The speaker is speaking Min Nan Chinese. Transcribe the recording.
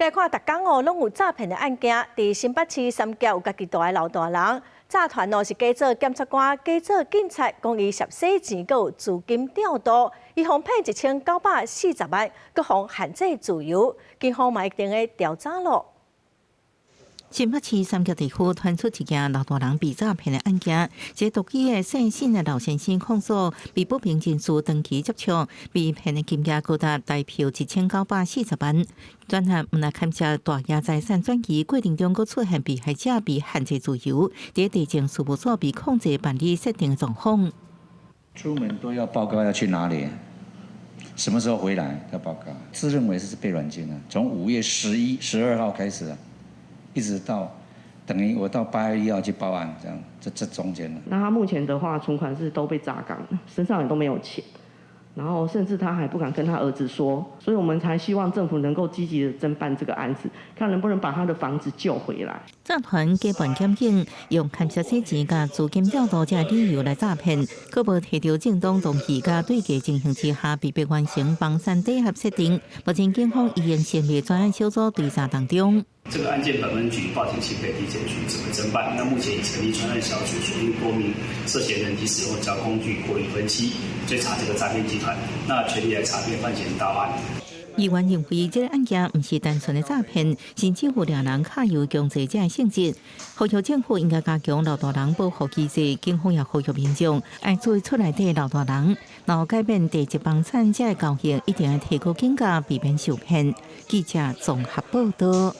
來看，逐工哦，攏有詐騙的案件。佇新北市三峽有家己住的老大人，詐團哦是假做檢察官、假做警察，講伊涉洗錢，閣有資金調度，伊予騙1940萬，閣予限制自由。警方嘛一定會調查囉。新北市三峽地區傳出一件老大人被詐騙的案件，這獨居的姓沈的老先生控訴，被不明人士長期接觸，被騙的金額高達台票1940萬。專案毋但牽涉大額財產轉移過程中，閣出現被害者被限制自由，佇地政事務所被控制辦理設定的狀況。出門都要報告要去哪裡，什麼時候回來要報告，自認為是被軟禁了。從5月11、12號開始。一直到等於我到8月1號去報案，這樣這中間。那他目前的話，存款是都被榨乾，身上也都沒有錢，然後甚至他還不敢跟他兒子說，所以我們才希望政府能夠積極的偵辦這個案子，看能不能把他的房子救回來。詐團假扮檢警，用牽涉洗錢佮資金調度這理由來詐騙，閣無提著正當動機佮對價情形之下，被迫完成房產抵押設定。目前警方已經成立專案小組追查當中。這個案件本分局報請新北地檢局指揮偵辦。那目前已成立專案小組，鎖定多名涉嫌人及使用交通工具，獲利分析，追查這個詐騙集團。那全力來查遍犯嫌到案。議員認為，這個案件毋是單純的詐騙，甚至有掠人卡有強制這个性質。呼籲政府應該加強老大人保護機制，警方也呼籲民眾愛注意厝內底老大人，然後改變地籍房產這个交易，一定要提高警覺，避免受騙。記者綜合報道。